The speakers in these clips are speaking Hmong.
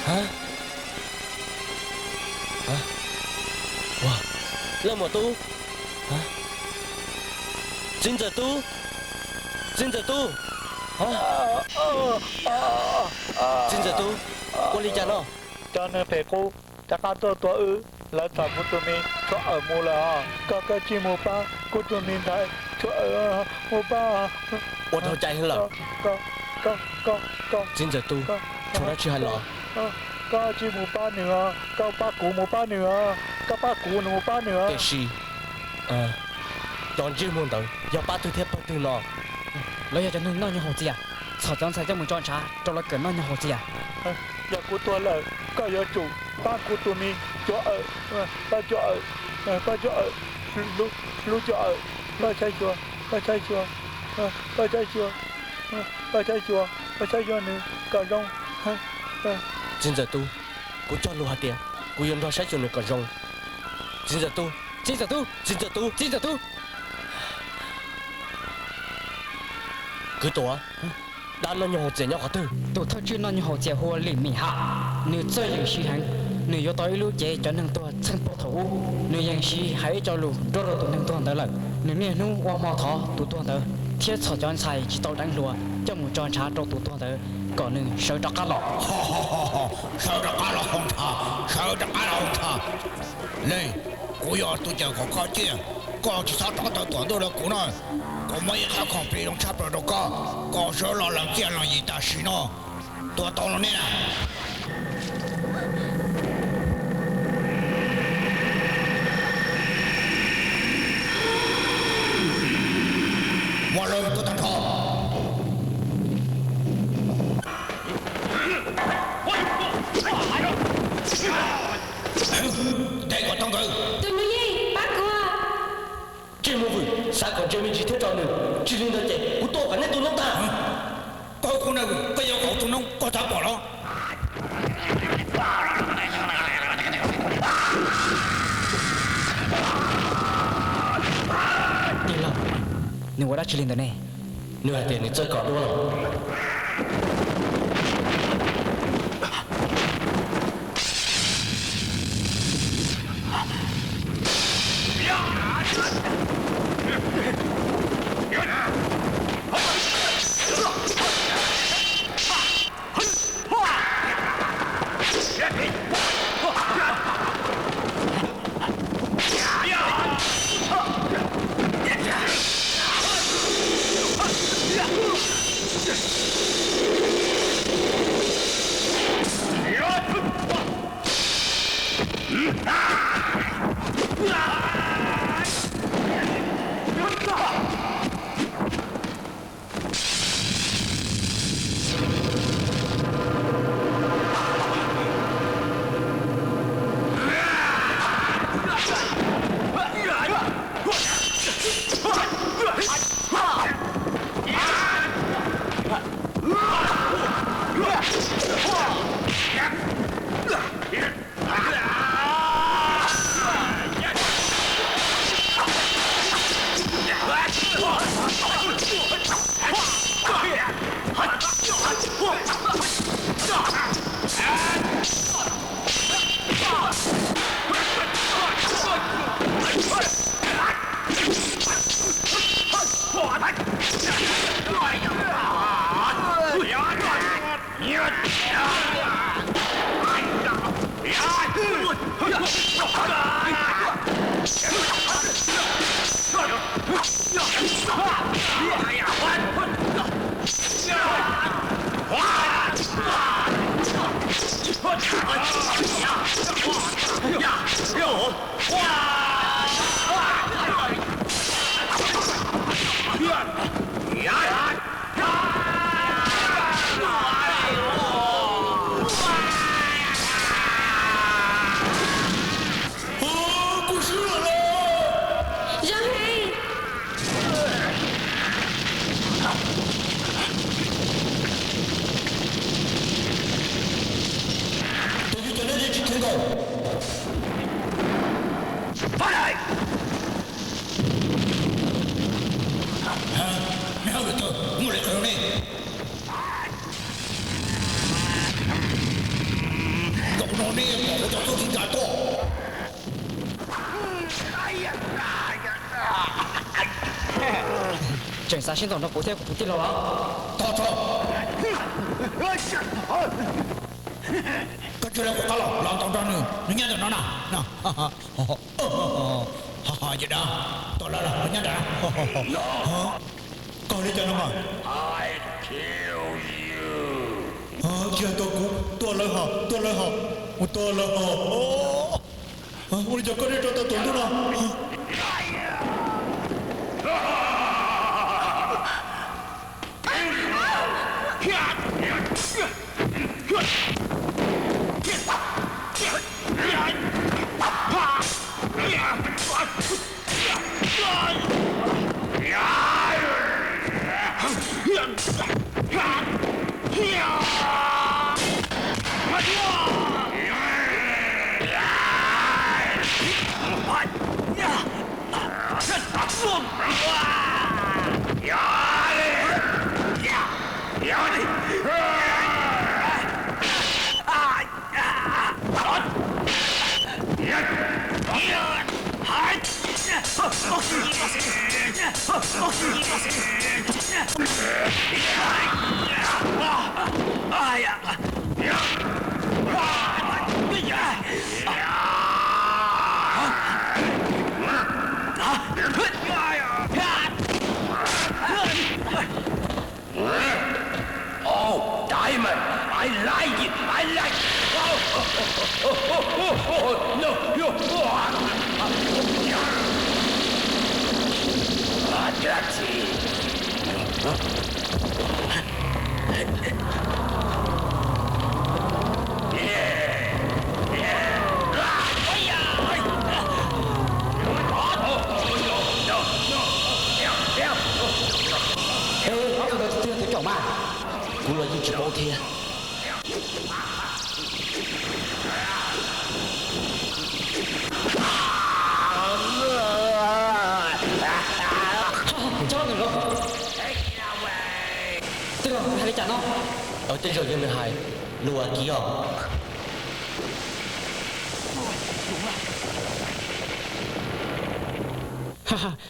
Ha? Leej muam tub, txiv ntxawm tub, txiv ntxawm tub, txiv ntxawm tub, ua li cas no? Cov neeg phem qub rov qab tuaj tua wb, lawv txhom kuv tus me Tshuaj Awm mus lawm os. Koj, koj tsij mus pab kuv tus me ntxhais Tshuaj Awm, mus pab. Ua dhau cai heev lawm. Txiv ntxawm tub, tshuav dab tsi hais los? Koj tsij mus pab nws os, koj pab kuv mus pab nws os, koj pab kuv mus pab nws os. Tiam sis cov ntsej muag ntawd yog pab twg thiab pawg twg no? Lawv yog cov neeg noj nyuag haus txias, txhom cov ntxhais coj mus tso ntshav rau lawv kawm noj nyuag haus txias. Yog kuv tuag lawm, koj yuav tsum pab kuv tus me Tshuaj Awm, pab Tshuaj Awm, pab Tshuaj Awm, hlub Tshuaj Awm, pab saib xyuas, pab saib xyuas, pab saib xyuas, pab saib xyuas, pab saib xyuas nws kom zoo. Txiv ntxawm tub, kuv cog lus hais tias kuv yuav nrog saib xyuas nws kom zoo. Txiv ntxawm tub, txiv ntxawm tub, txiv ntxawm tub, txiv ntxawm tub. Kwv Tuam, dab noj nyuag haus txias nyob qhov twg? Tus thawj tswj noj nyuag haus txias hu ua Lim Mim Ham, nws txawj yeem siv heev. Nws yuav tau ib lub cev cov neeg tuag txheej puag thaum ub. Nws yeem siv hais ib co lus nrog rau tus neeg tuag ntawd lawm. Nws niaj hnub ua hmo thov tus tuag ntawd thiab txhom cov ntxhais tsis tau deev hluas coj mus tso ntshav rau tus tuag ntawd kom nws sawv rov qab los. Sawv rov qab los hauv ntshav, sawv rov qab los hauv ntshav. Leej, kuv yog tus cawm kom koj ciaj, koj tsis txhob rov tawm tuam ntuj rau kuv no. Kuv muab ib qhov khoom plig zoo tshaj plaws rau koj, koj sawv los lees txiaj lees yim tam sim no. Tua tau los nej na. Muab lawv tua tag nrho. Tej kom tau nkawd. Tus nus yeej pab kuv. Ntsej muag vwm, xav kom ntse me ntsis thiab tso nws, tsis li ntawd ces kuv tua kom nej tus noob tag. Koj hu kuv nus, koj yuav kom tus noob koj txhob pom los? Tij laug, nws ua dab tsi li ntawm ne? Nws hais tias nws txawj kos duab lawm. Nej pom kuv cov tub txiv ntxawm tuaj. Tseem xav sib ntaus nrog kuv thiab kuv tus tij laug los? Tos tso. Koj cia li kuv qab los, los ntaus nrog nws, nws nyob ntawm no na. Yawm dab, tos lawv los, lawv nyob nram. Koj li cas no mas? Tsis hais tua kuv, tua lawv hos, tua lawv hos, mus tua lawv hos. Ua li cas koj thiaj rov tau tus ntuj no? Oh, diamond! I like it! I like it! Oh, no, no. Ob tug ntawd tsis yog tib tsoom mas. Kuv los yeej tsis paub thiab. Tij laug, nws hais li cas no? Tej zaum yog nws hais lus As Kiv os.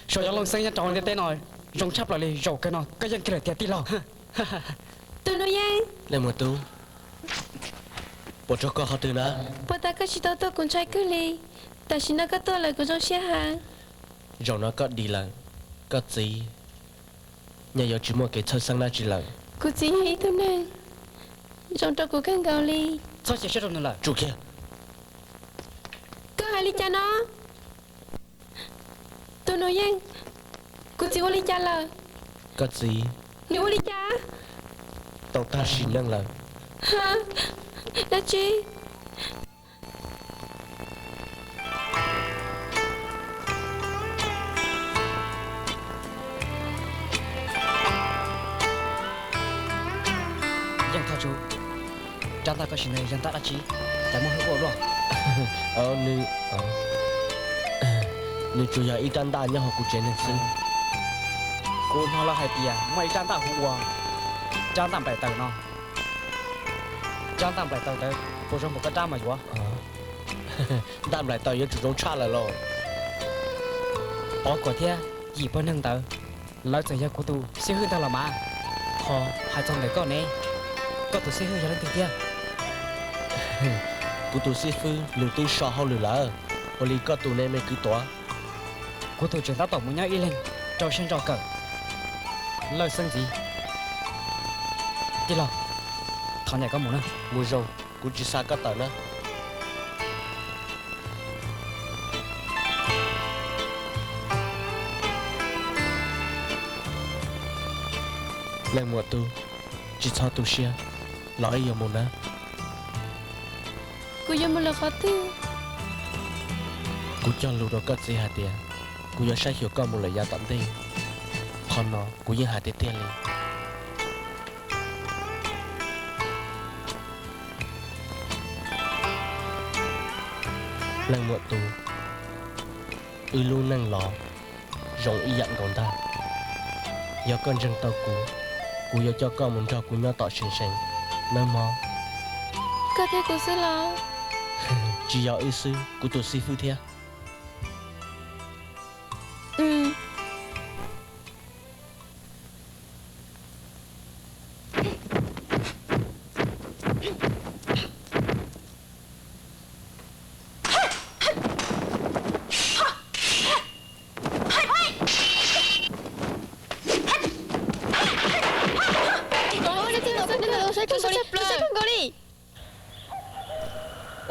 Saum yog Looj Xeeb nyob rau ntiaj teb no zoo tshaj plaws li, zaum kawg no koj yeej kiag lawm tiag tij laug. Tus Nuj Yeej. Leej muam tub, puas tsaug koj qhov twg na? Puag ta koj tsis tau tuaj kuv ntshai kawg li, tam sim no koj tuaj lawm kuv zoo siab heev. Zaum no koj dim lawm, koj txiv nyob yuav tsis muaj kev txhawj xeeb dab tsi lawm. Kuv txiv yog ib tug neeg zoo rau kuv kawg nkaus li. Txhob cia siab rau nws lawm. Tsum kiag. Koj hais li cas no? Tus Nuj Yeej, kuv txiv ua li cas lawm? Koj txiv, nws ua li cas? Tau tag sim neej lawm. Ha, dab tsi? Yeej Thoj Tsu, rab ntaj koj siv ntawd yog ntaj dab tsi, cas muaj hwj huam luaj? Nws, nws tsuas yog ib rab ntaj nyob hauv kuv tsev neeg xwb. Kuv hnov lawv hais tias muaj ib rab ntaj hu ua rab ntaj nplaim taws no. Rab ntaj nplaim taws ntawd puas zoo npaum koj rab mas yuav? Ntaj nplaim taws yuav tsum zoo tshaj lawm lauj. Pov Kuam thiab yim pawg neeg ntawd, lawv txawm yog kuv tus xib hwb ntag los mas. Ho hais txog ntawm koj ne, koj tus xib hwb yog leej twg thiab? Kuv tus xib fwb nws twb so hauj lwm lawm, ua li koj tus ne me kwv tuav? Kuv tus tseem tab tom mus nyob ib leeg rau siab ntso kawm. Lawj Xeeb ntxiv, tij laug, thov niam koj mus na. Mus zoo, kuv tsis xa koj tawm na. Leej muam tub, tsis txhob tu siab, los wb yuav mus na. Kuv yuav mus lawm qhov twg? Kuv cog lus rau koj txiv hais tias kuv yuav saib xyuas koj mus lawm yav tom ntej. Qhov no kuv yeej hais tiag tiag li. Leej muam tub, wb lub neej los zoo ib yam nkaus ntag. Yog koj ntseeg tau kuv, kuv yuav coj koj mus nrog kuv nyob tom seev seev nawb mog. Koj thiab kuv xwb los? Tsis yog wb xwb, kuv tus xib fwb thiab.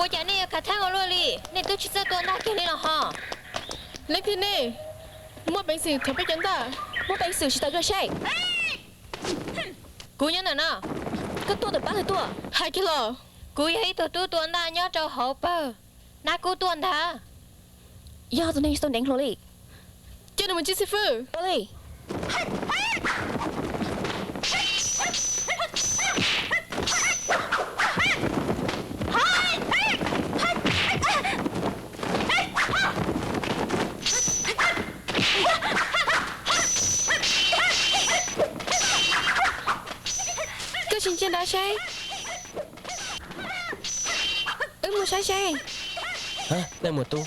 Ua cas nej yuav khav theeb ua luaj li? Nej twb tsis txawj tua ntaj kiag li los ho. Leej twg nej? Muaj peev xwm thov peb cov ntaj. Muaj peev xwm tsis tau tuaj saib. Kuv nyob ntawm no. Koj tuaj tawm pab twg tuaj? Hais kiag los. Kuv yog ib tug tub tua ntaj nyob rau hauv pawg Nab Kub tuaj ntag. Yog tus neeg tau ntev hluas li. Coj nws mus txib xib fwb. Ua li. Koj tsis ntsia nrad saib. Wb mus saib seb. Leej muam tub,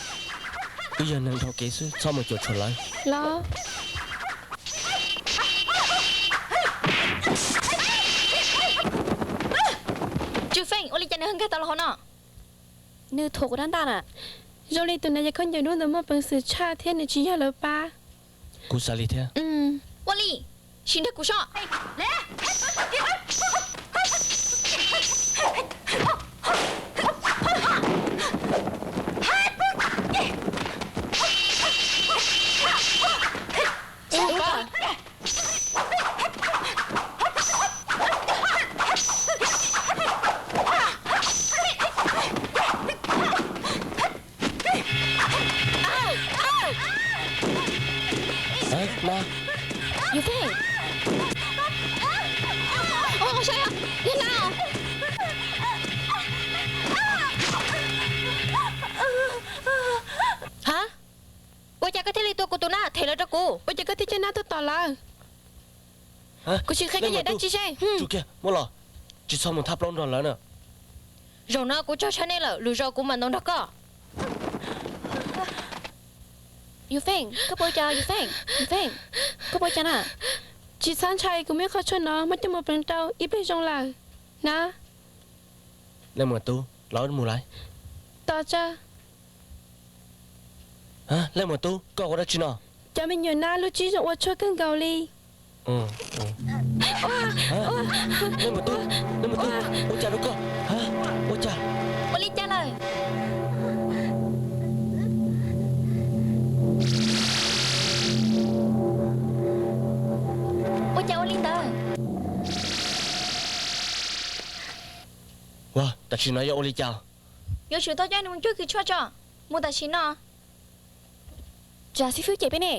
wb yog neeg dhau kev xwb, txhob mus cuam tshuam lawv. Los. Tswv Feej, ua li cas nws ho nkag tau los hauv no? Nws thuam kuv rab ntaj na. Zoo li tus neeg yog khaub ncaws dub ntawd muaj peev xwm tshaj thiab nws tsis yog lawv pab. Kuv xav li thiab. Ua li, sim nrog kuv sob. Yus Feej. Ua cas koj thiaj li tua kuv tus nab them lawv rau kuv? Ua cas koj thiaj coj nab tuaj tom lawv? Kuv sim qhia koj yam dab tsi seb. Tsum kiag, muab los, tsis txhob mus thab plaub nrog lawv na. Zaum no kuv tsaug tshaj nej lawm, lwm zaus kuv mam ntaus nrog koj. Yus Feej, koj puas ua cas? Yus Feej, Yus Feej, koj puas ua cas na? Tsis txhob ntshai, kuv muaj ib qho tshuaj no, muab coj mus pleev rau ib pliag zoo lawm na. Leej muam tub, los wb mus lawm. Tos tso. Leej muam tub, koj ua dab tsi no? Cov me nyuam nab lub tsib zoo ua tshuaj kawg nkaus li. Leej muam tub, leej muam tub, ua cas rau koj? Ua cas? Ua li cas lawm? Ua cas ua li ntawd? Ua, tam sim no yuav ua li cas? Yuav tsum tau coj nws mus cuab kws tshuaj tso, mus tam sim no. Tsam xib fwb cem peb ne.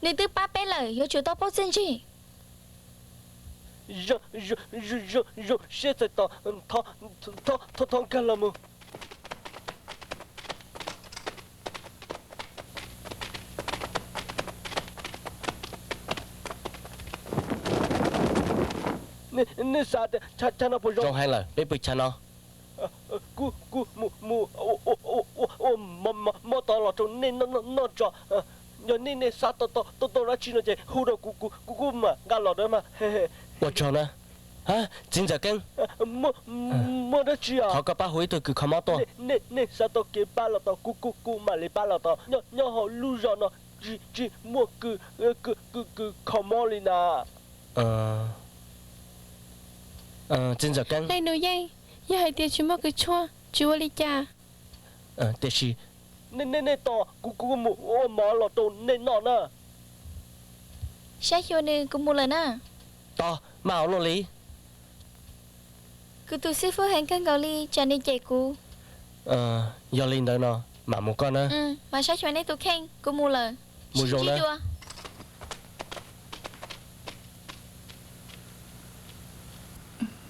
Nws twb pab peb lawm, yuav tsum tau paub txiaj ntsig. Zoo siab txais tos, thov nkag los mus. Nej xav tias chav no puas zoo? Zoo heev lawm, peb pw chav no. Kuv, kuv mus, mus ua mov tod los rau nej noj tso. Yog nej, nej xav tau tau dab tsi no ces hu rau kuv, kuv, kuv kuj mam nqa los dawb mas. Ua tsaug na. Txiv ntxawm Keeb, muaj dab tsi? Thov koj pab hu ib tug kws kho mob tuaj. Nej xav tau kev pab los tau, kuv, kuv, kuv mam li pab los tau. Nyob hauv lub zos no tsis, tsis muaj kws, kws, kws kho mob li na. Txiv ntxawm Keeb, nej nus yeej, yog hais tias tsis muaj kws tshuaj tsis ua li cas. Tiam sis nej, nej tos kuv, kuv mus ua mov los rau nej noj na. Saib xyuas nws, kuv mus lawm na. Tos, maj ua luaj li. Kuv tus xib fwb heev kawg nkaus li, tsam nws cem kuv. Yog li ntawd no, mam mus koj na. Mas saib xyuas nej tus kheej, kuv mus lawm. Mus zoo na.